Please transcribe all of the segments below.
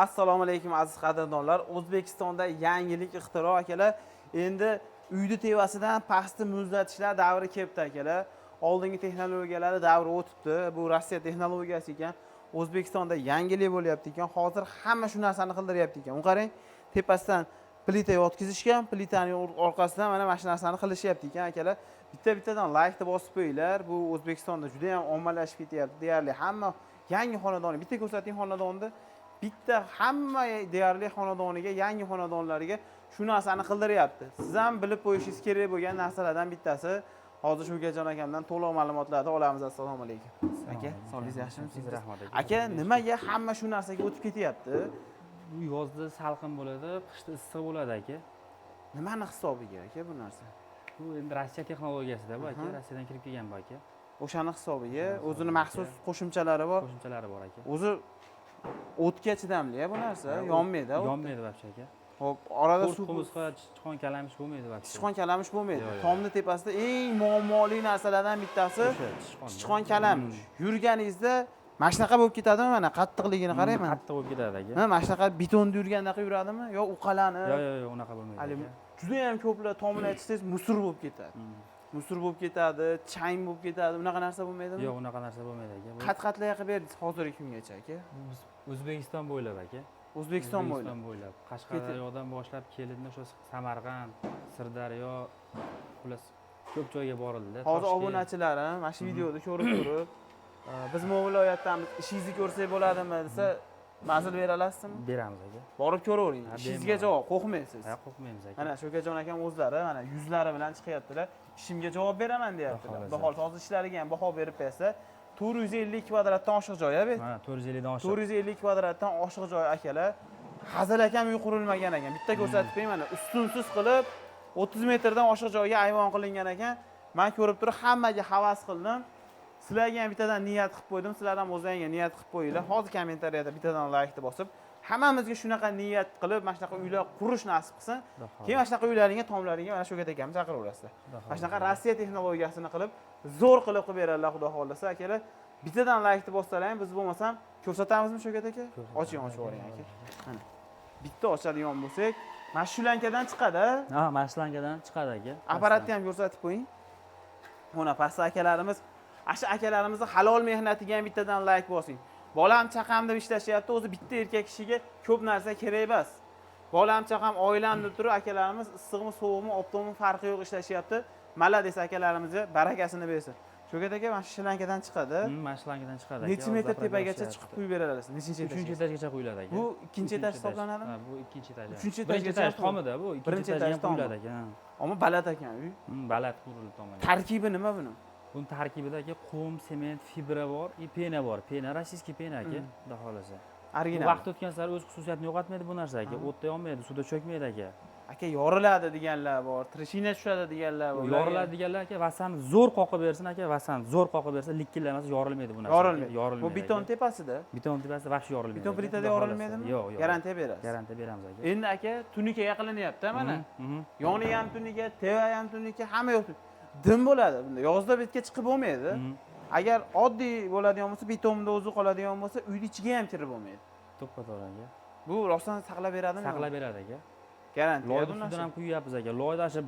Assalomu alaykum, aziz qadrdonlar. O'zbekistonda yangilik, ixtiro, akalar. Endi uyni tevasidan pastni muzlatishlar davri kelibdi, akalar. Oldingi texnologiyalar davri o'tibdi. Bu Rossiya texnologiyasi ekan. O'zbekistonda yangilik bo'lyapti ekan. Hozir hamma shu narsani qildiryapti ekan. Uni qarang, tepasidan plita yotqizishgan, plitani orqasidan mana shu narsani qilishyapti ekan, akalar. Bitta bittadan laykni bosib qo'yinglar. Bu O'zbekistonda juda ham ommalashib ketyapti. Deyarli hamma yangi xonadon, bitta ko'rsating xonadonni, bitta hamma deyarli xonadoniga, yangi xonadonlarga shu narsani qildiryapti. Siz ham bilib qo'yishingiz kerak bo'lgan narsalardan bittasi. Hozir Shukajon akamdan to'liq ma'lumotlarni olamiz. Assalomu alaykum. Aka, sog'ligingiz yaxshimi? Rahmat, aka. Aka, nimaga hamma shu narsaga o'tib ketyapti? Bu yozda salqin bo'ladi, qishda issiq bo'ladi, aka. Nimani hisobiga, aka, bu narsa? Bu endi Rossiya texnologiyasida bu, aka, Rossiyadan kirib kelgan bu, aka. O'shani hisobiga O'shani o'zini hisobiga, maxsus qo'shimchalari bor. Qo'shimchalari bor, aka. O'zi o'tga chidamli bu narsa, Ha, yonmaydi o'tda. Yonmaydi вообще, aka. Xo'p, orada Qurt, suv qumursqa, sichqon kalamish bo'lmaydi вообще. Sichqon kalamish bo'lmaydi. Yo'q. Tomni tepasida eng muammoli narsalardan bittasi O'sha sichqon. sichqon kalamish. Yurganingizda mana shunaqa bo'lib ketadimi, mana qattiqligini qarang mana. Qattiq bo'lib ketadi, aka. Ha, mana shunaqa betonda yurgandaqa yuradimi yo uqalanib? Yo'q, unaqa bo'lmaydi, Haligi aka. juda ham ko'plar tomini aytsangiz, мусор bo'lib ketadi. Мусор bo'lib ketadi, chang bo'lib ketadi. Unaqa narsa bo'lmaydimi? Yo'q, unaqa narsa bo'lmaydi, aka. Qat-qatlar qilib berdingiz hozirgi kungacha, aka? Biz O'zbekiston bo'ylab, aka. O'zbekiston bo'ylab. O'zbekiston bo'ylab. Qashqadaryodan boshlab kelinni o'sha Samarqand, Sirdaryo, xullas, ko'p joyga borildi. Hozir Toshkent. obunachilarim mana shu videoni ko'rib turib, "Biz bu viloyatdanmiz, ishingizni ko'rsak bo'ladimi?" desa, manzil bera olasizmi? Beramiz, aka. Borib ko'ravering. Ha, Ishingizga bemalol. javob, qo'rqmaysiz. Ha, qo'rqmaymiz, aka. Mana Shukajon akam o'zlari mana yuzlari bilan chiqyaptilar. "Ishimga javob beraman", deyaptilar. Xudo Xudo xohlasa. xohlasa, hozir ishlariga ham baho berib bersa, 450 kvadratdan oshiq joy bu. Mana 450 dan oshiq. 450 kvadratdan oshiq joy, akalar. Hazil akam uy qurilmagan ekan. Bitta ko'rsatib qo'ying, mana ustunsiz qilib 30 metrdan oshiq joyga ayvon qilingan ekan. Man ko'rib turib hammaga havas qildim. Sizlarga ham bittadan niyat qilib qo'ydim. Sizlar ham o'zlaringga niyat qilib qo'yinglar. Hozir kommentariyada bittadan laykni bosib, hammamizga shunaqa niyat qilib, mana shunaqa uylar qurish nasib qilsin. Xudo xohlasa. Keyin mana shunaqa uylaringga, tomlaringga mana shu akamni chaqiraverasizlar. Xudo Mana shunaqa xohlasa. Rossiya texnologiyasini qilib, zo'r qilib qilib beradilar, xudo xohlasa, akalar. Bittadan laykni bossalar ham, biz bo'lmasam ko'rsatamizmi, Shukat aka? Ko'rsatamiz. Oching, ochib yuboring, aka. Mana. Bitta ochadigan bo'lsak, mana shu shulankadan chiqadi. Ha, mana shlangadan chiqadi, aka. Apparatni ham ko'rsatib qo'ying. Mana pastda akalarimiz, ana shu akalarimizni halol mehnatiga ham bittadan layk bosing. Bolam chaqam deb ishlashyapti, o'zi bitta erkak kishiga ko'p narsa kerak emas. Bolam chaqam, oilam deb turib akalarimiz issiqmi, sovuqmi, oftobmi, farqi yo'q, ishlashyapti. Молодец, akalarimizga barakasini bersin. Shukat aka, mana shu shlankadan chiqadi. Mana shlangadan chiqadi, aka. Necha Hozir metr заправка tepagacha ochyapti. chiqib quyib bera olasiz? Nechinchi Uchinchi etajga? etajgacha quyiladi, aka. Bu ikkinchi etaj hisoblanadimi? Ha, bu ikkinchi etaj. Uchinchi Birinchi etajgacha etaj ham tomida bu, ikkinchi Birinchi etajga etaj ham tomi. quyiladi, aka. Ha. Ammo baland ekan uy. Baland qurildi tomoni. Tarkibi nima buni? Buni tarkibida, aka, qum, sement, fibra bor и пена bor. Пена российский пена, aka, xudo xohlasa. Bu Original. vaqt o'tgan sari o'z xususiyatini yo'qotmaydi bu narsa, aka. O'tda yonmaydi, suvda cho'kmaydi, aka. Aka, yoriladi deganlar bor, трещина tushadi deganlar bor. Yoriladi deganlar, aka, vasani zo'r qoqib bersin, aka, vasani zo'r qoqib bersa, likillamasa yorilmaydi bu narsa, aka. Yorilmaydi. Yorilmaydi. Bu beton aka. tepasida. Beton tepasida вообще yorilmaydi. Beton aka, plitada xudo xohlasa. yorilmaydimi? Yo'q. Garantiya berasiz. Garantiya beramiz, aka. Endi, aka, tunukaga qilinyapti mana. Yoni ham tunuka, teva ham tunuka, hamma yoq dim bo'ladi bunda. Yozda bu yerga chiqib bo'lmaydi. Agar oddiy bo'ladigan bo'lsa, betonda o'zi qoladigan bo'lsa, uyni ichiga ham kirib bo'lmaydi. To'ppa to'g'ri, aka. Bu rostdan saqlab beradimi? Saqlab beradi, aka. Garantiya Loyni bu ustidan narsa. ham quyyapmiz, aka. Loyda o'sha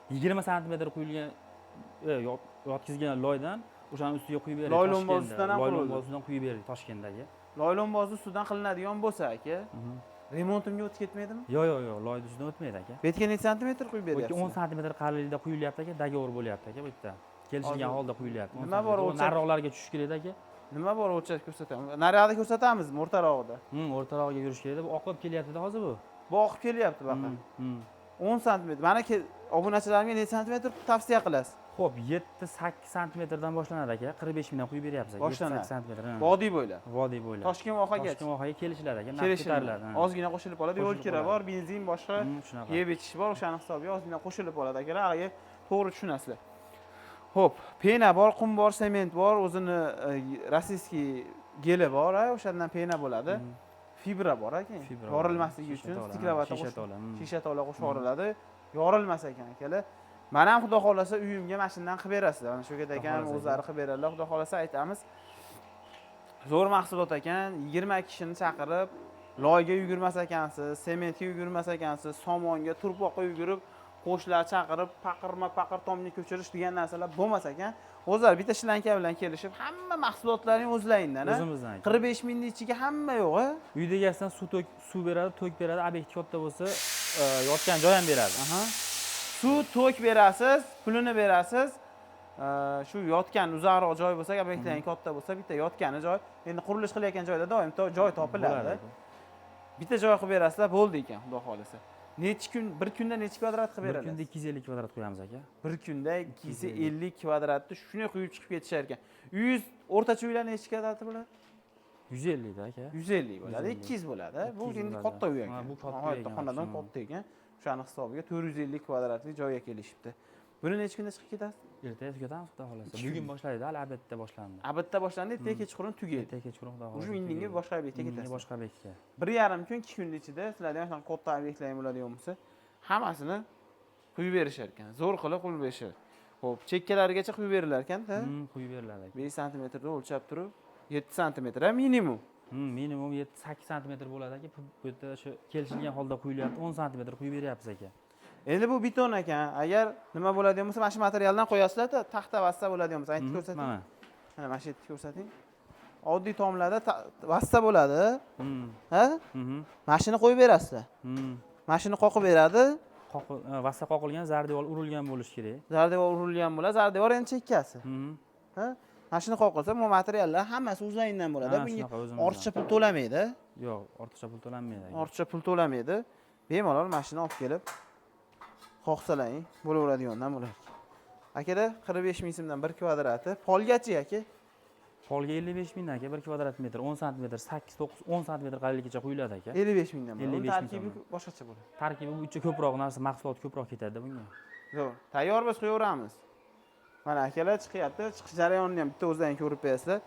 20 santimetr quyilgan, yotqizgan loydan o'shani ustiga quyib berdik. Loylo'mboz Toshkentda. ustidan ham qurildi. Loylo'mboz ustidan quyib berdik Toshkentda, aka. Loylo'mbozni ustidan qilinadigan bo'lsa, aka, remontimga o'tib ketmaydimi? Yo'q, loyni ustidan o'tmaydi, aka. Bu yerga necha santimetr quyib Bu yerga beryapsiz? 10 santimetr qalinlikda quyilyapti, aka, договор bo'lyapti, aka, bu yerda. Kelishilgan Hozir holda quyilyapti. 10 nima bor santimetr. U Nariroqlarga tushish kerak, aka. Nima bor, o'lchab ko'rsataman. Naryoqda ko'rsatamizmi, o'rtarog'ida? O'rtarog'iga yurish kerak. Bu oqib kelyapti-da hozir bu. Bu oqib kelyapti bu yoqqa. 10 santimetr. Mana obunachilarimga necha santimetr tavsiya qilasiz? Xo'p, 7-8 santimetrdan boshlanadi, aka. 45 mingdan quyib beryapmiz, aka. Boshlanadi. 7-8 santimetr. Ha. Vodiy bo'ylab. Vodiy bo'ylab. Toshkent vohagacha. Toshkent vohaga kelishiladi, aka. Narx Kelishiladi. ko'tariladi. Ha. Ozgina qo'shilib qoladi. Yo'l Qo'shilib kira qoladi. bor, benzin, boshqa Shunaqa. yeb ichish bor, o'shani hisobiga ozgina qo'shilib qoladi, akalar. Haligi to'g'ri tushunasizlar. Xo'p, пена bor, qum bor, sement bor, o'zini российский geli bor, a, o'shandan пена bo'ladi. Fibra bor aka. Fibra bor. Yorilmasligi Shisha uchun tola, ha, stiklovata shisha qo'shib tola. Shisha tola qo'shib yuboriladi. Yorilmas ekan, akalar. Mana ham, xudo xohlasa, uyimga mana shundan qilib berasizlar. Mana Shukat akam Xudo xohlasa. o'zlari qilib beradilar. Xudo xohlasa, aytamiz. Zo'r mahsulot ekan. 20 kishini chaqirib Loyga yugurmas ekansiz, sementga yugurmas ekansiz, somonga, turpoqqa yugurib, qo'shlar chaqirib, paqirma paqir tomni ko'chirish degan narsalar bo'lmas ekan. O'zlari bitta shlanka bilan kelishib, hamma mahsulotlaring o'zlaringdan, a? O'zimizdan aka. 45 mingning ichiga hamma yo'q, a? Uyda egasidan suv tok, suv beradi, tok beradi, obyekt katta bo'lsa, yotgan joy ham beradi. Aha. Suv, tok berasiz, pulini berasiz. Shu yotgan uzoqroq joy bo'lsa, obyektlaring katta bo'lsa, bitta yotgani joy. Endi qurilish qilayotgan joyda doim joy topiladi. Bo'ladi. Bitta joy qilib berasizlar, bo'ldi ekan, xudo xohlasa. Necha kun, bir kunda necha kvadrat qilib Bir berasiz? kunda 250 kvadrat qo'yamiz aka. Bir kunda 250 kvadratni shunday quyib chiqib ketishar ekan. Uyingiz o'rtacha uylar necha kvadrat bo'ladi? 150 da aka. 150 bo'ladi, 150. 200 bo'ladi. Bu 200 endi bo'ladi. katta uy ekan. Ha, bu katta uy Nihoyatda ekan, xonadon ha. katta ekan. O'shani hisobiga 450 kvadratli joyga kelishibdi. Buni necha kunda chiqib ketasiz? Ertaga tugatamiz, xudo xohlasa. Ikki Bugun kun. boshlaydi, hali обед da boshlandi. Обед da boshlandi, ertaga kechqurun tugaydi. Ertaga kechqurun xudo xohlasa. Уже indinga tugaydi. boshqa obyektga Indinga ketasiz. boshqa obyektga. 1,5 kun, 2 kun ichida sizlarda ham shunaqa katta obyektlar ham bo'ladigan bo'lsa, hammasini quyib berishar ekan. Zo'r qilib quyib berishar. Xo'p, chekkalarigacha quyib berilar ekan-da. Quyib beriladi aka. 5 santimetrda o'lchab turib, 7 santimetr ha minimum. Minimum 7-8 santimetr bo'ladi aka. Bu yerda o'sha kelishilgan holda quyilyapti, 10 santimetr quyib beryapmiz aka. Endi bu beton ekan. Agar nima bo'ladigan bo'lsa, mana shu materialdan qo'yasizlar-da, taxta vassa bo'ladigan bo'lsa, aytib ko'rsating. Mana. Mana mana shu yerni ko'rsating. Oddiy tomlarda vassa bo'ladi. Ha? Mana shuni qo'yib berasizlar. Mana shuni qoqib beradi. Vassa qoqilgan, zardevor urilgan bo'lishi kerak. Zardevor urilgan bo'ladi, zardevor endi chekkasi. Ha? Mana shuni qoqilsa, bu materiallar hammasi o'zlaringdan bo'ladi. Ha, Bunga shunaqa o'zimizdan. ortiqcha pul to'lamaydi. Yo'q, ortiqcha pul to'lanmaydi aka. Ortiqcha pul to'lamaydi. Bemalol mana shuni olib kelib qoqsalaring bo'laveradigandan bo'lar. Akalar, 45 ming so'mdan 1 kvadrati. Polgachi aka? Polga 55 mingdan aka, 1 kvadrat metr, 10 santimetr, 8, 9, 10 santimetr qalinlikgacha quyiladi aka. 55 mingdan bo'ladi. 55 ming Tarkibi so'mdan. boshqacha bo'ladi. Tarkibi bu uncha ko'proq narsa, mahsulot ko'proq ketadi bunga. Zo'r. Tayyormiz, qo'yaveramiz. Mana akalar chiqyapti. Chiqish jarayonini ham bitta o'zlaring ko'rib qo'yasizlar.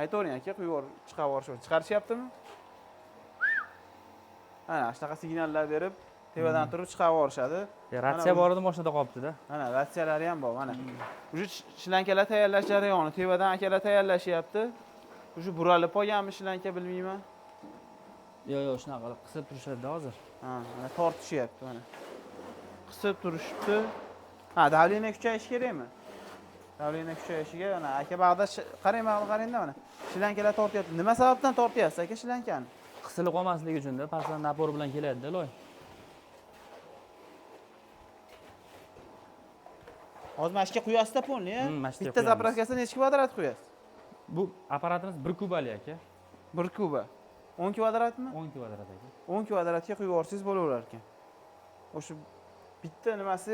Aytavering aka, quyib chiqarib yuborishib. Chiqarishyaptimi? Mana shunaqa signallar berib, tepadan turib chiqarib yuborishadi. Ratsiya bor edi, mashinada qolibdi-da. Mana ratsiyalari ham bor, mana. Уже shlankalar tayyorlash jarayoni, tepadan akalar tayyorlashyapti. Уже buralib qolganmi shlanka bilmayman. Yo'q, yo'q, shunaqa qilib qisib turishadi-da hozir. Ha, mana tortishyapti mana. Qisib turishibdi. Ha, давление kuchayishi kerakmi? Давление kuchayishiga mana aka bag'da qarang, bag'da qarangda mana. Shlankalar tortyapti. Nima sababdan tortyapsiz aka shlankani? Qisilib qolmasligi uchun-da, pastdan напор bilan keladi-da loy. Hozir mana shu yerga quyasizda polni, a? Mana shu yerga Bitta quyamiz. заправка sida necha kvadrat quyasiz? Bu apparatimiz 1 kubali aka. 1 kuba. 10 kvadratmi? 10 kvadrat aka. 10 kvadratga quyib yuborsangiz bo'laverar ekan. O'sha bitta nimasi,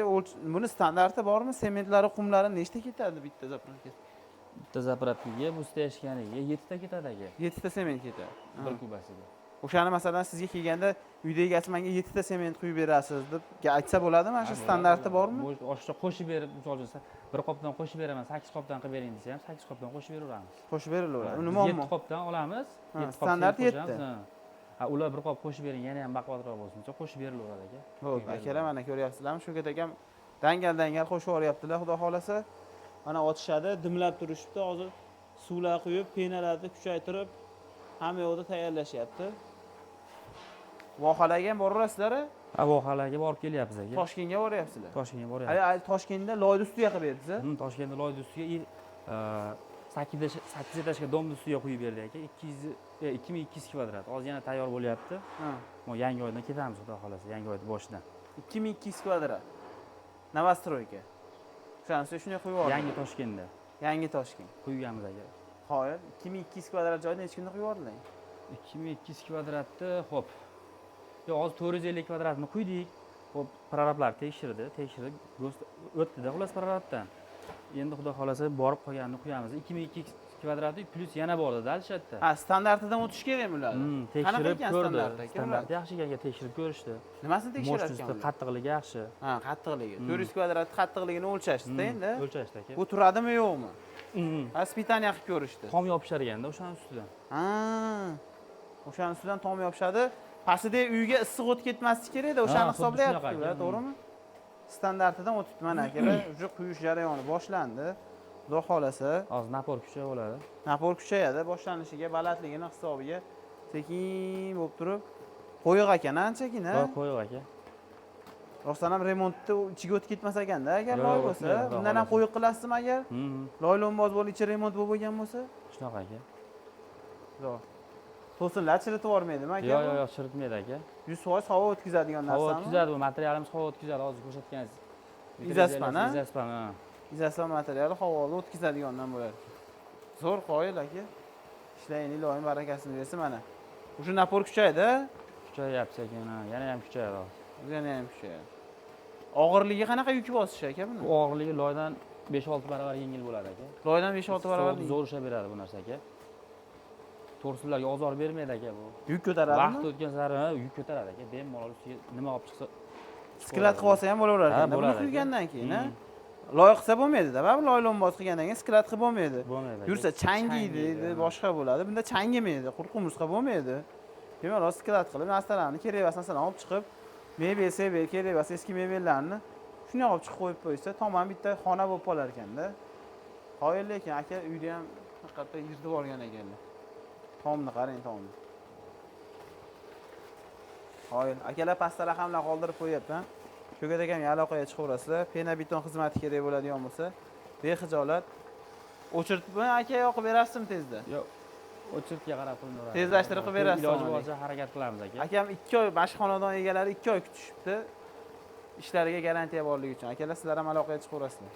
buni standarti bormi? Sementlari, qumlari nechta ketadi bitta заправка? Bitta заправка ga bu stashganiga 7 ta ketadi aka. 7 ta sement ketadi. 1 kubasiga. O'shani masalan sizga kelganda uyda egasi menga 7 ta sement quyib berasiz deb aytsa bo'ladimi? Mana shu Ha, bo'ladi, standarti bo'ladi. bormi? Bu oshiqcha qo'shib berib, misol uchun bir qopdan qo'shib beraman, 8 qopdan qilib bering desa ham 8 qopdan qo'shib beraveramiz. Qo'shib berilaveradi. Ha, Uni biz muammo. 7 qopdan olamiz, Ha, 7 qop standart sement qo'shamiz, 7. ha. Ha, ular bir qop qo'shib bering, yana ham baquvvatroq bo'lsin desa qo'shib berilaveradi aka. Bo'ldi, Qo'yib akalar mana ko'ryapsizlarmi? Shu yerda ham dangal-dangal qo'shib yuboryaptilar, xudo xolasa. Mana otishadi, dimlab turishibdi, hozir suvlar quyib, penalarni kuchaytirib, hamma yoqda tayyorlashyapti. Vohalarga ham boraverasizlar-a? Ha, vohalarga borib kelyapmiz aka. Toshkentga boryapsizlar. Toshkentga boryapmiz. Hali Toshkentda loyni ustiga qilib berdingiz-a? Toshkentda loyni ustiga sakkiz этаж ga дом ni ustiga quyib berdik aka. 2200 kvadrat. Hozir yana tayyor bo'lyapti. Ha. Mo yangi oydan ketamiz, xudo xolasa, yangi oyning boshidan. 2200 kvadrat. Новостройка. O'shani ustiga shunday quyib yubordik. Yangi Toshkentda Yangi Toshkent. quyganmiz aka. Qoyil, 2200 kvadrat joyda necha kunda quyib yubordilar? 2200 kvadratni, xo'p. Yo'q, hozir 450 kvadratni quydik. Xo'p, prorablar tekshirdi, tekshirib, o'tdi-da xullas prorabdan. Endi xudo xolasa borib qolganini quyamiz. 2200 kvadrati plyus yana bordi дальше yerda. Ha, standartidan o'tish kerakmi ularni? Tekshirib Qanaqa ekan ko'rdi. standarti aka ular? Standarti yaxshi ekan, tekshirib ko'rishdi. Nimasini tekshirar Мощность ekan ular? qattiqligi yaxshi. Ha, qattiqligi. 400 kvadrat qattiqligini o'lchashdi endi. O'lchashdi aka. Bu turadimi yo'qmi? Ha, испытание qilib ko'rishdi. Tom yopishar ekanda o'shaning ustidan. Ha. O'shaning ustidan tom yopishadi. Pastida uyga issiq o't ketmasligi kerakda, o'shani Ha, xuddi hisoblayapti shunaqa ular, aka. to'g'rimi? Standartidan o'tibdi mana akalar, уже quyish jarayoni boshlandi. Xudo xolasa, Hozir напор kuchayib oladi. напор kuchayadi, boshlanishiga, balandligini hisobiga Sekin bo'lib turib, qo'yiq ekan anchagina. Yo'q, qo'yiq aka. Rostdan ham remontni ichiga o'tib ketmas ekanda, agar Yo'q, loy bo'lsa. o'tmaydi, xudo Bundan ham xohlasa. qo'yiq qilasizmi agar? Loy lo'mboz bo'lib ichi remont bo'lib bo'lgan bo'lsa? Shunaqa aka. Zo'r. To'sinlar chiritib yubormaydimi aka? Yo'q, yo'q, yo'q, chiritmaydi aka. 100% havo o'tkazadigan Havo narsami? o'tkazadi, bu materialimiz havo o'tkazadi, hozir ko'rsatganingiz. Izaspan, a? Izaspan, ha. Izaspan materiali havoni o'tkazadigandan bo'ladi. Zo'r, qoyil aka. Ishlaying, iloyim barakasini bersin mana. O'sha напор kuchaydi. Kuchayyapti sekin, ha. Yana ham kuchayadi hozir. Yana ham kuchayadi. Og'irligi qanaqa, yuk bosishi aka buni? Bu og'irligi loydan 5-6 barobar yengil bo'ladi aka. Loydan 5-6 barobar Zo'r, zo'r ushlab beradi bu narsa aka. To'rsinlarga ozor bermaydi aka bu. Yuk ko'taradimi? Vaqt o'tgan sari, ha, yuk ko'taradi aka. Bemalol ustiga nima olib chiqsa Склад qilib olsa ham bo'laverar Ha, ekan. Buni bo'ladi aka. quygandan keyin, ha? Loy qilsa bo'lmaydi-da, baribir loy lo'mboz qilgandan keyin склад qilib bo'lmaydi. Bo'lmaydi aka. Yursa changiydi, Changiydi, ha. boshqa bo'ladi. Bunda changimaydi, qurqumuzqa bo'lmaydi. Bemalol склад qilib, narsalarni, kerak emas narsalarni olib chiqib, mebel, sebel, kerak emas eski mebellarni shunday olib chiqib qo'yib qo'ysa, tomon bitta xona bo'lib qolar ekanda. Qoyil lekin aka uyda ham haqiqatda yirtib olgan ekanlar. Tomni qarang, tomni. Qoyil. Akalar, pastda raqamlar qoldirib qo'yyapman. Shuga akam aloqaga chiqaverasizlar. Пена beton xizmati kerak bo'ladigan bo'lsa, bexijolat o'chirtib aka yoqib berasizmi tezda? Yo'q, очередь ga qarab qilinaveradi. Tezlashtirib qilib berasiz. Iloji boricha harakat qilamiz aka. Akam 2 oy, mana shu xonadon egalari 2 oy kutishibdi. Ishlariga garantiya borligi uchun. Akalar, sizlar ham aloqaga chiqaverasizlar.